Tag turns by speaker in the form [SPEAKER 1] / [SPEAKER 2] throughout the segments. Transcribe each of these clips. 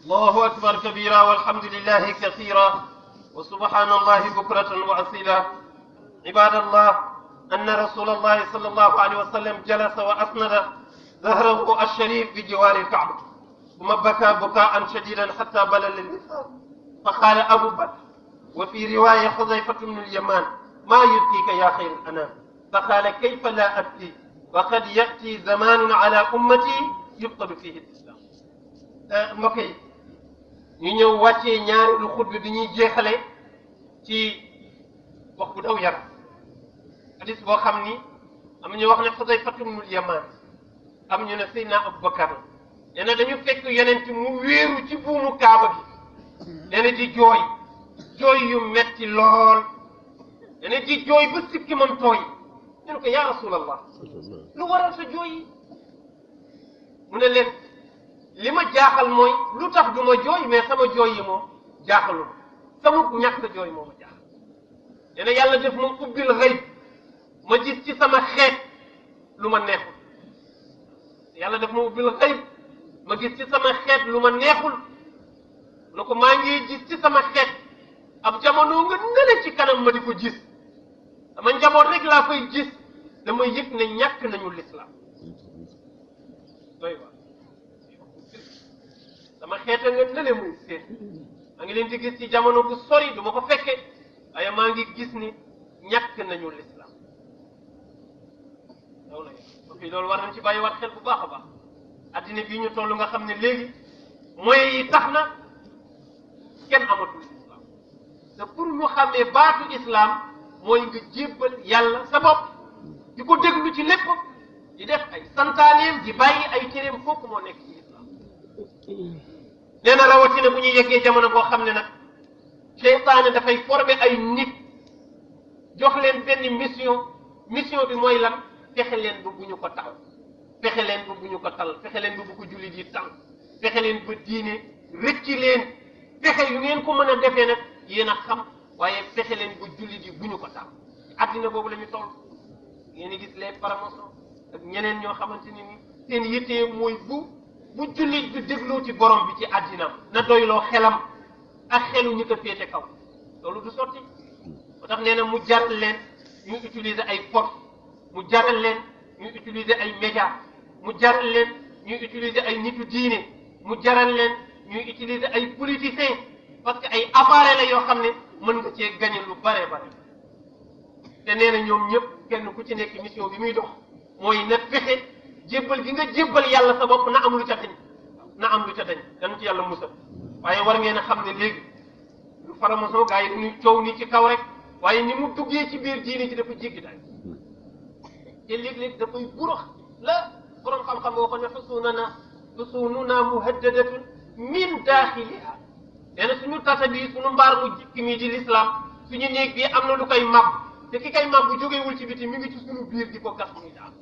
[SPEAKER 1] الله أكبر كبيرا والحمد لله كثيرا وسبحان الله بكرة وأصيلا. عباد الله، أن رسول الله صلى الله عليه وسلم جلس وأسند ظهره الشريف بجوار الكعبة، ثم بكى بكاء شديدا حتى بلل اللسان، فقال أبو بكر، وفي رواية حذيفة بن اليمان: ما يبكيك يا خير الأنام؟ فقال: كيف لا أبكي وقد يأتي زمان على أمتي يبطل فيه الإسلام. mbokk yi ñu ñëw wàccee ñaareelu xutba bi ñuy jeexale ci wax bu daw yaram hadis boo xam ni am ñu wax ne Xudayfa ibnul Yamaan, am ñu ne Seydina Abubakar nee na dañu fekk yonent mu wéeru ci buumu kaaba gi, nee na di jooy jooy yu metti lool, nee na di jooy ba sikki moom tooy. ñu ne ko yaa rasulallah, lu waral sa jooy yi? mu ne leen li ma jaaxal mooy lu tax du ma jooy, mais sama jooy yi moom jaaxalul sama ñàkk jooy moo ma jaaxal. nee na yàlla def ma ubbil xëy ma gis ci sama xeet lu ma neexul. yàlla def ma ubbil xëy ma gis ci sama xeet lu ma neexul. ne ko maa ngi gis ci sama xeet ab jamono nga nële ci kanam ma di ko gis, dama njaboot rek laa fay gis, dama yëg ne ñàkk nañu lislaam. doy waar sama xeeta nga nële muy seen, maa ngi leen di gis ci jamono bu sori du ma ko fekke, waaye maa ngi gis ni ñàkk nañu lislaam. loolu la fii loolu war nañ ci bàyyiwaat xel bu baax a baax. addina bii ñu toll nga xam ne léegi moyens yi tax na kenn amatul islam, te pour ñu xamee baatu islam mooy nga jébbal yàlla sa bopp di ko déglu ci lépp, di def ay santaaneem di bàyyi ay téreem, fokk moo nekk ci islam. nee na rawatina bu ñuy yeggee jamono boo xam ne nag seytaane dafay former ay nit jox leen benn mission bi mooy lan? fexe leen ba bu ñu ko tal, fexe leen ba bu ñu ko tal, fexe leen ba bu ko jullit yi tal, fexe leen ba diine rëcci leen. fexe yu ngeen ko mën a defee nag yéen a xam, waaye fexe leen ba jullit yi bu ñu ko tal. addina boobu la ñu toll. ngeen gis les francs-maçons ak ñeneen ñoo xamante ne ni seen yitte mooy bu jullit bi dégloo ci borom bi ci addinam na doyloo xelam ak xelu ñi ko féete kaw. loolu du sotti. moo tax nee na mu jaral leen ñu utiliser ay force, mu jaral leen ñu utiliser ay médias, mu jaral leen ñu utiliser ay nitu diine, mu jaral leen ñuy utiliser ay politiciens, parce que ay appareils la yoo xam ne mën nga cee gagné lu bare bare. te nee na ñoom ñëpp kenn ku ci nekk mission bi muy dox mooy na fexe jébbal gi nga jébbal yàlla sa bopp na am lu ca dañ, na am lu ca dañ, dañ ci yàlla musal. waaye war ngeen a xam ne léegi lu faramason gars yi dañuy coow ni ci kaw rek, waaye ni mu duggee ci biir diine ci dafa jéggi daal. te léeg-léeg dafay burax la borom xam-xam boo ko ne xusununa muhaddadatun min daaxiliha. nee na suñu tata bii suñu mbaar mu jikki mii di l'islam, suñu néeg bii am na lu koy màbb, te ki koy màbb bu jógeewul ci biti mi ngi ci suñu biir di ko gas muy daal.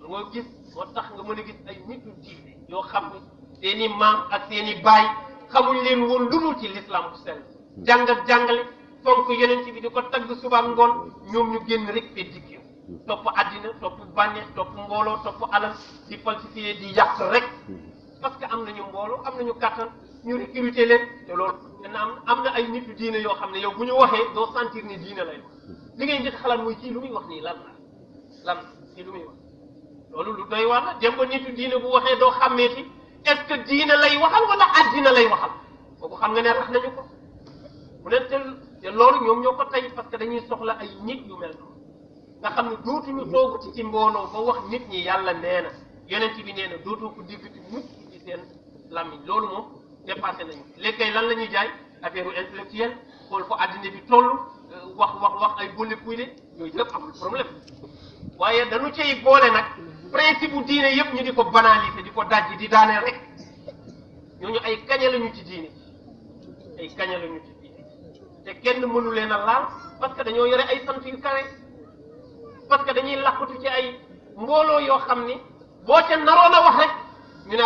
[SPEAKER 1] moo gis moo tax nga mën a gis ay nitu diine yoo xam ne seen i maam ak seen i baay xamuñ leen woon lu dul ci l'islam bu sell, jàng ak jàngale, fonk yeneen ci bi di ko tagg suba ak ngoon, ñoom ñu génn rek fee dikkee topp àddina, topp bànneex, topp mbooloo, topp alal, di falsifier, di yàq rek, parce que am nañu mbooloo, am nañu kàttan, ñu recruter leen. te loolu am na ay nitu diine yoo xam ne yow bu ñu waxee doo sentir ni diine lay wax. li ngay njëkk xalaat mooy kii lu muy wax nii lan la kii lu muy wax. loolu lu doy waar la. dem ba nitu diine bu waxee doo xàmmeeti est-ce que diine lay waxal wala àddina lay waxal, kooku xam nga ne rax nañu ko. mu ne te loolu ñoom ñoo ko tey, parce que dañuy soxla ay nit yu mel noonu nga xam ne dootuñu toogati ci mbooloo ba wax nit ñi yàlla nee na yonent bi nee na dootoo ko déggati mukk ci seen làmmiñ. loolu moom dépassé nañu. léegi kay lan la ñuy jaay affaire intellectuelle, xool ko àddina bi toll, wax ay bolle puy yooyu yëpp amul problème. waaye dañu cay boole nag principe bu diine yëpp ñu di ko banaliser, di ko dajji, di daaneel rek. ñooñu ay kaña lañu ci diine, ay kaña lañu ci diine, te kenn mënu leen a laal parce que dañoo yore ay sant yu kawe, parce que dañuy laqatu ci ay mbooloo yoo xam ni boo ca naroon a wax rek ñu ne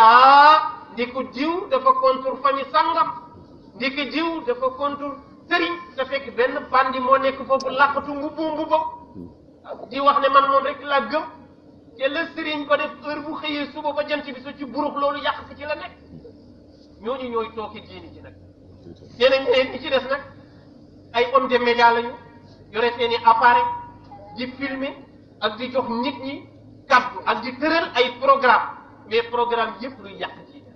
[SPEAKER 1] ndi ko diw dafa contre famille sangam, ndi ko diw dafa contre sëriñ, te fekk benn bandi moo nekk foofu laqatu mbubbu di wax ne man moom rek laa gëm, te la sëriñ ko def heure bu xëyee suba ba jant bi so ci burux loolu yàq si ci la nekk. ñooñu ñooy tooke diini ji nag. ñeneen ñeneen ñi ci des nag ay hommes de média lañu yore seeni appareil di filmer ak di jox nit ñi kàddu ak di tëral ay programme mais programme yëpp luy yàq diine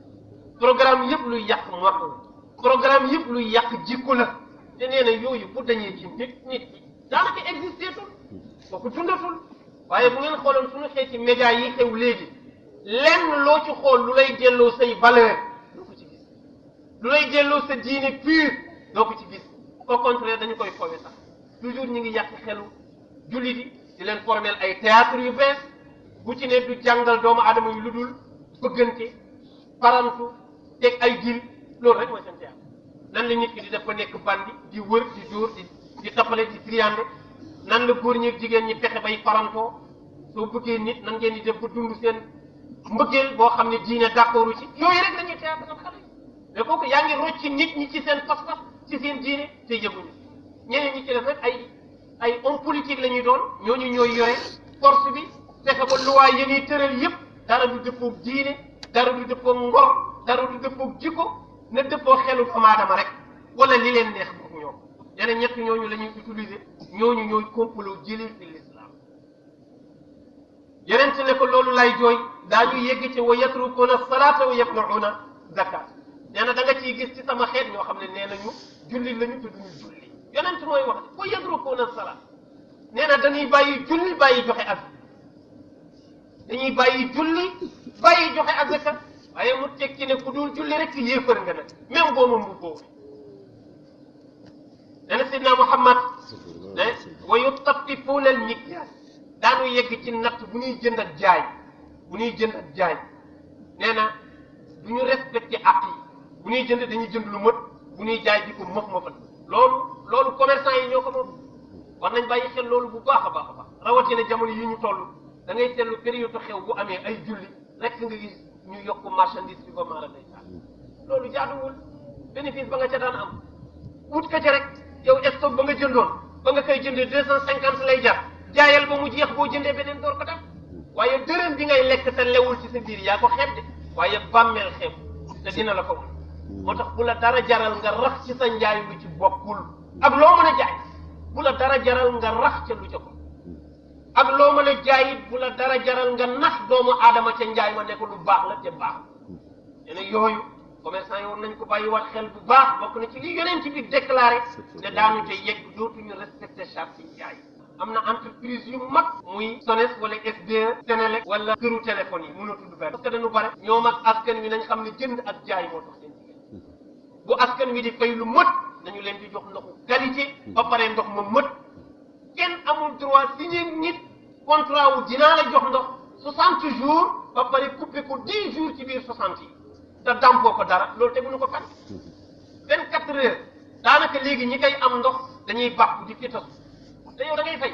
[SPEAKER 1] programme yëpp luy yàq mokk programme yëpp luy yàq jikko la te nee na yooyu bu dañee ci nit ñi daanaka existé tul kooku dundatul waaye bu ngeen xooloon suñu xeeti média yi xew léegi lenn loo ci xool lu lay delloo say valeur doo ko ci gis lu lay delloo sa diine pur doo ko ci gis au contraire dañu koy fowe sax toujours ñu ngi yàq xelu jullit yi di leen formel ay théâtre yu bees bu ci ne du jàngal doomu aadama yu lu dul bëggante parantu teg ay dil loolu rek mooy seen théâtre nan la nit ki di def ba nekk bandi di wër di dóor di tappale di triande nan la góor ñi jigéen ñi fexe bay parantoo soo bëggee nit nan ngeen di def ba dund seen mbëggeel boo xam ne diine d'accordu ci yooyu rek lañuy théâtre nag xale yi mais kooku yaa ngi rocc ci nit ñi ci seen pas-pas ci seen diine te yëguñu ñeneen ñi ci def rek ay homme politique la ñuy doon ñooñu ñooy yore force bi fexe ba loi yi ñuy tëral yëpp dara du dëppoog diine dara du dëppoog ngor dara du dëppoog jikko na dëppoo xelu doomu aadama rek wala li leen neex boog ñoom yeneen ñett ñooñu la ñuy utiliser ñooñu ñooy complot jëlee fi l'islam yeneen ci ne ko loolu lay jooy daañu yegg ci wa yatrukuuna salaata wa yamna'uuna zakat nee na da nga ciy gis ci sama xeet ñoo xam ne nee nañu julli lañu te duñu julli yeneen ci mooy wax wa yatrukuuna salaat nee na dañuy bàyyi julli bàyyi joxe azaka dañuy bàyyi julli bàyyi joxe azaka waaye mu tekki ne ku dul julli rek yéefar nga nag même boo ma mbubboo nee na sidna Muhammad ne wa yutaffifuuna al mikyal daanu yegg ci natt bu ñuy jënd ak jaay nee na du ñu respecté àq yi bu ñuy jënd dañuy jënd lu mët bu ñuy jaay di ko mëf-mëfal loolu commerçant yi ñoo ko moom war nañ bàyyi xel loolu bu baax a baax a baax rawatina jamono yi ñu toll da ngay seetlu période xew bu amee ay julli rek nga gis ñu yokk marchandise bi ba maara day taal loolu jaaduwul bénéfice ba nga ca daan am wut ka ca rek yow stock ba nga jëndoon ba nga koy jëndee 250 lay jar jaayal ba mu jeex boo jëndee beneen door ko def waaye dërëm bi ngay lekk te lewul ci sa biir yaa ko xeeb de waaye bàmmeel xeeb te dina la ko mën moo tax bu la dara jaral nga rax ci sa njaay lu ci bokkul ak loo mën a jaay bu la dara jaral nga rax ca lu ca ko ak loo mën a jaay it bu la dara jaral nga nax doomu aadama ca njaay ma ne ko lu baax la te baax nee na yooyu commerçant yi war nañ ko bàyyiwaat xel bu baax bokk na ci li yonent ci biir déclaré ne daanu te yegg dootuñu respecté charte yi njaay am na entreprise yu mag muy SONES wala SDE Senelec wala këru téléphone yi mën a tudd benn parce que dañu bare ñoom ak askan wi nañ xam ne jënd ak jaay moo tax seen jigéen bu askan wi di fay lu mët nañu leen di jox ndoxu qualité ba pare ndox ma mët kenn amul droit signé nit contrat wu dinaa la jox ndox 60 jours ba pare coupé ko 10 jours ci biir 60 yi te dàmpoo ko dara loolu teguñu ko fan 24 heures daanaka léegi ñi koy am ndox dañuy bàq di fi tas te yow da ngay fay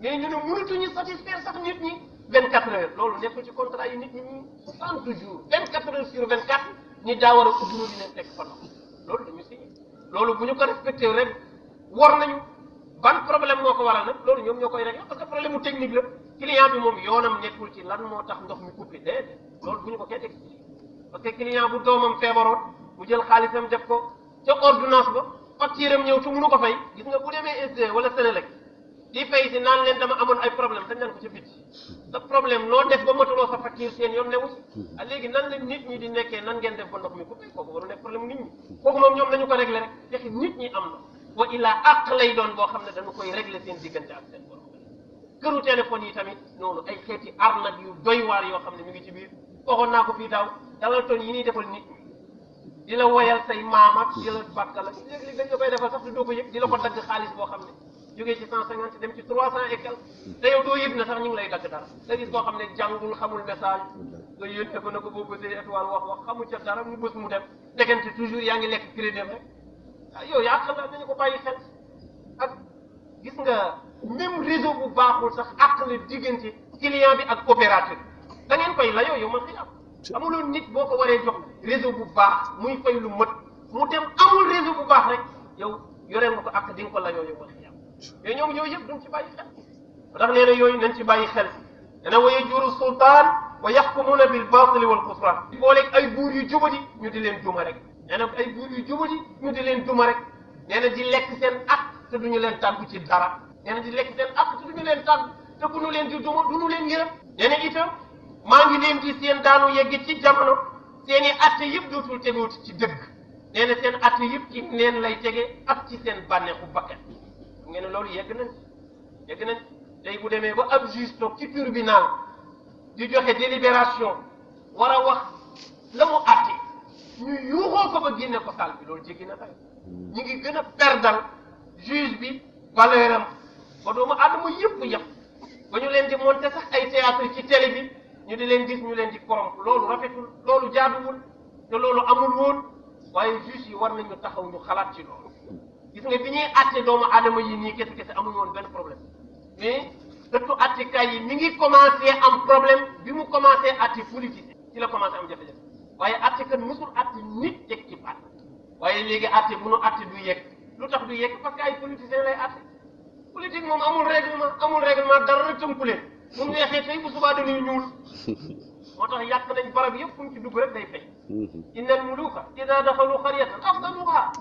[SPEAKER 1] mais ñu ne mënatuñu satisfaire sax nit ñi 24 heures loolu nekkul ci contrat yi nit ñi 60 jours 24 heures sur 24 ñi daa war a ubbi robinet fekk fa ndox loolu dañu signé loolu bu ñu ko respecté rek war nañu ban problème moo ko waral nag loolu ñoom ñoo koy réglé parce que problème mu technique la client bi moom yoonam nekkul ci lan moo tax ndox mi coupé déedéet loolu bu ñu ko kenn expliqué parce que client bu doomam feebaroon mu jël xaalisam def ko ca ordonnance ba facture am ñëw te mënu ko fay gis nga bu demee SDE wala Senelec di fay si naan leen dama amoon ay problème dañ leen ko ca biti sa problème noo def ba matuloo sa facture seen yoon newu si léegi nan la nit ñi di nekkee nan ngeen def ba ndox mi coupé kooku waru nekk problème nit ñi kooku moom ñoom nañu ko réglé rek fexi nit ñi am na wa illaa àq lay doon boo xam ne dañu koy réglé seen diggante ak seen borom këru téléphone yi tamit noonu ay xeeti arnaque yu doy waar yoo xam ne mi ngi ci biir waxoon naa ko fii daaw dalal toon yi ñuy defal nit ñi di la woyal say maam ak di la bàkkal ak léegi dañ la koy defal sax te doo ko yëg di la ko dagg xaalis boo xam ne jógee ci 150 dem ci 300 et quelque te yow doo yëg na sax ñu ngi lay dagg dara nga gis koo xam ne jàngul xamul message nga yónnee ko na ko boo bësee étoile wax xamul ca dara mu bës mu dem nekkante toujours yaa ngi lekk crédit rek yow yaa xam naa nañu ko bàyyi xel ak gis nga même réseau bu baaxul sax àq la diggante client bi ak opérateur da ngeen koy layoo yow man xëy am amuloon nit boo ko waree jox réseau bu baax muy fay lu mët mu dem amul réseau bu baax rek yow yoreel nga ko àq di nga ko layoo yow man xëy am mais ñoom yooyu yëpp duñ ci bàyyi xel ba tax nee na yooyu nañ ci bàyyi xel dana waye juru sultaan wa yaxkumuuna bil baatili wal xusraan booleeg ay buur yu jubadi ñu di leen duma rek nee na ay buur yu jubadi ñu di leen duma rek nee na di lekk seen ak te duñu leen tàggu ci dara nee na di lekk seen ak te duñu leen tàggu te bu ñu leen di duma duñu leen yërëm nee na itam maa ngi leen di seen daanu yegg ci jamono seeni atte yëpp dootul tegooti ci dëgg nee na seen atte yëpp ci neen lay tege ak ci seen bànneexu bakkan ngeen ne loolu yegg nañ tey bu demee ba ab juge toog ci tribunal di joxe délibération war a wax la mu atte ñu yuuxoo ko ba génne ko salle bi loolu jéggi na tay ñu ngi gën a perdal juge bi valeur am ba doomu aadama yëpp ba ñu leen di monter sax ay théâtre ci télé bi ñu di leen gis ñu leen di corrompre loolu rafetul loolu jaaduwul te loolu amul woon waaye juge yi war nañu taxaw ñu xalaat ci loolu gis nga bi ñuy atte doomu aadama yi nii kese amuñu woon benn problème mais ëttu attekaay yi mi ngi commencé am problème bi mu commencé atte politique ci la commencé am jafe-jafe waaye attekat musul atte nit teg ci baat waaye léegi atte bu nu atte du yegg lu tax du yegg parce que ay politiciens lay atte politique moom amul règlement dara tënku leen bu mu neexee tey bu subaa dañuy ñuul moo tax yàq nañ barab yëpp fu ñu ci dugg rek day fay innal muluka ida daxalu xaryatan afdaluha